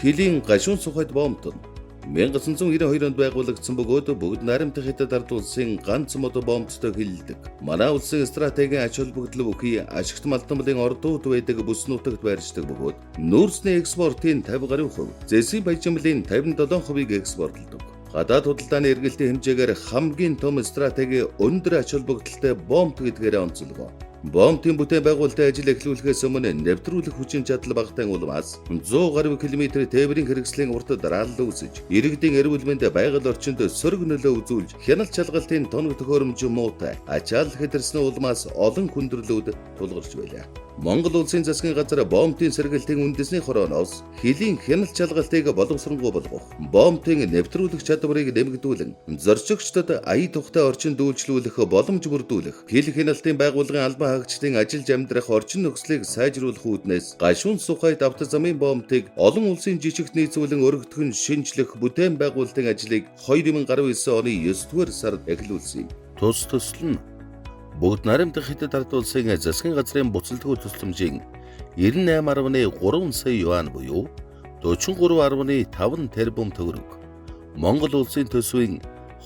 Хилийн гашуун сухайд бомт нь 1992 онд байгуулагдсан бөгөөд бүгд найрамдах Хятад ард улсын ганц мод бомттой хилэлдэг. Манай улсын стратегийн ач холбогдол бүхий ашигт малтамлын ордууд байдаг бүс нутагт байршдаг бөгөөд нүүрсний экспортын 50 гаруй хувь, зэсийн баяжмлын 57%-ийг экспортлдог. Гадаад худалдааны эргэлтийн хэмжээгээр хамгийн том стратегийн өндөр ач холбогдолтой бомт гэдгээрээ онцлогоо. Бомтын бүтээн байгуулалтын ажил эхлүүлэхээс өмнө нэвтрүүлэх хүчин чадал багатай улмаас 100 гаруй километр тээврийн хэрэгслийн урт дараалал үүсэж, иргэдийн эрүүл мэнд байгаль орчинд сөрөг нөлөө үзүүлж, хяналт шалгалтын тоног төхөөрөмж муутай, ачаал хэтэрсэн улмаас олон хүндрэлүүд тулгарч байлаа. Монгол улсын засгийн газар бомтын сэргэлтийн үндэсний хорооноос хилийн хяналт шалгалтыг боловсронгуй болгох, бомтын нэвтрүүлэх чадварыг нэмэгдүүлэн, зорчигчдод ая тухтай орчин дүүлжлүүлэх боломж бүрдүүлэх, хил хяналтын байгууллагын албан хаагчдын ажиллаж амьдрах орчин нөхцөлийг сайжруулах үүднээс гашуун сухайд автозамын бомтыг олон улсын жижигт нийцүүлэн өргөтгөн шинжлэх бүтээн байгуулалтын ажлыг 2019 оны 9-р сард эхлүүлсэн юм. Тус төсөл нь бүгд наримдах Хятад ард улсын засгийн газрын буцалтгүй тусламжийн 98.3 сая юань буюу 43.5 тэрбум төгрөг, Монгол улсын төсвийн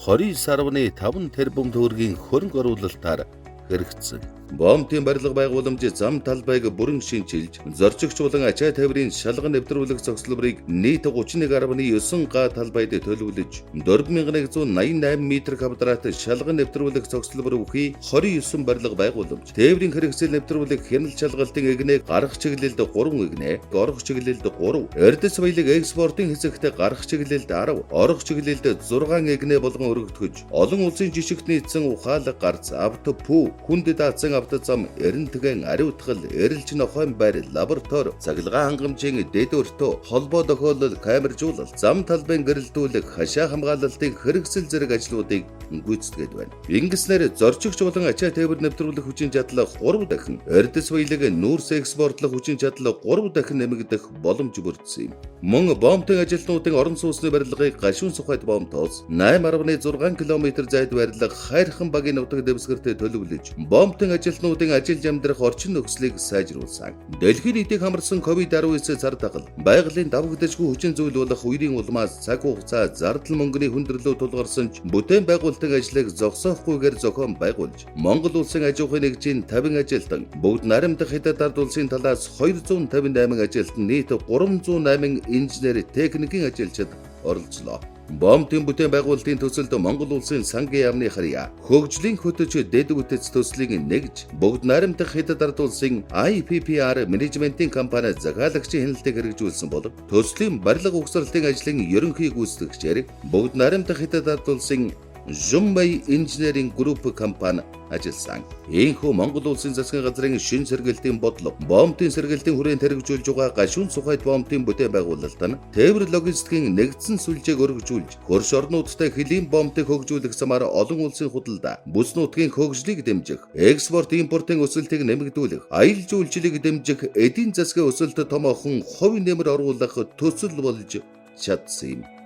29.5 тэрбум төгрөгийн хөрөнгө оруулалтаар хэрэгжсэн. Бомтын барилга байгууламж зам талбайг бүрэн шинчилж, зорчигч болон ачаа тээврийн шалган нэвтрүүлэх зогсолборыг нийт 31.9 га талбайд төлөвлөж, 4188 м квадрат шалган нэвтрүүлэх зогсолбор бүхий 29 барилга байгууламж, тээврийн хэрэгсэл нэвтрүүлэх хяналт шалгалтын эгнээ гарах чиглэлд 3 эгнээ, орох чиглэлд 3, Эрдэс баялаг экспортын хэсэгт гарах чиглэлд 10, орох чиглэлд 6 эгнээ болгон өргөтгөж, олон улсын жишгт нийцсэн ухаалаг гарц, авто пүү, хүнд даацсан автозам, Эрэнтгэн, ариутгал, эрэлж нохойн байр, лаборатори, цахилгаан хангамжийн дэд өртөө, холбоо тохиолдол, камержуулалт, зам талбайн гэрэлтүүлэх, хашаа хамгаалалтын хэрэгсэл зэрэг ажлуудыг гүйцэтгээд байна. Ингэснээр зорчигч болон ачаа тээвэр нэвтрүүлэх хүчин чадал 3 дахин, Эрдэс баялаг нүүрс экспортлох хүчин чадал 3 дахин нэмэгдэх боломж бүрдсэн юм. Мөн бомтын ажилтнуудын орон сууцны барилгыг гашуун сухайд бомтоос 8.6 км зайд байрлах хайрхан багийн нутаг дэвсгэртээ төлөвлөж, бомтын ажилтнуудын ажиллаж амьдрах орчин нөхцөлийг сайжруулсан. Дэлхийн нийтийг хамарсан COVID-19 цар тахал, байгалийн давагдашгүй хүчин зүйл болох үерийн улмаас цаг хугацаа, зардал мөнгөний хүндрэлөө тулгарсан ч бүтээн байгуулалтын ажлыг зогсоохгүйгээр зохион байгуулж, Монгол улсын аж ахуйн нэгжийн 50 ажилтан, бүгд наримдах Хятад ард улсын талаас 258 ажилтан, нийт 308 инженер, техникийн ажилчид оролцлоо. Бомтын бүтээн байгуулалтын төсөлд Монгол улсын сангийн яамны харьяа хөгжлийн хөтөч дэд бүтэц төслийг нэгж бүгд наримдах Хятад ард улсын IPPR менежментийн компани захиалагчийн хяналтыг хэрэгжүүлсэн бол төслийн барилга угсралтын ажлын ерөнхий гүйцэтгэгчээр бүгд наримдах Хятад ард улсын Жумбай инженеринг групп компани ажилласан. Ийхүү Монгол улсын засгийн газрын шин сэргэлтийн бодлого, бомтын сэргэлтийн хүрээнд хэрэгжүүлж байгаа гашуун сухайд бомтын бүтээн байгуулалт нь тээвэр логистикийн нэгдсэн сүлжээг өргөжүүлж, хөрш орнуудтай хөлийн бомтыг хөгжүүлэх замаар олон улсын худалдаа, бүс нутгийн хөгжлийг дэмжих, экспорт импортын өсөлтийг нэмэгдүүлэх, аялал жуулчлалыг дэмжих, эдийн засгийн өсөлтөд томоохон хувь нэмэр оруулах төсөл болж чадсан юм.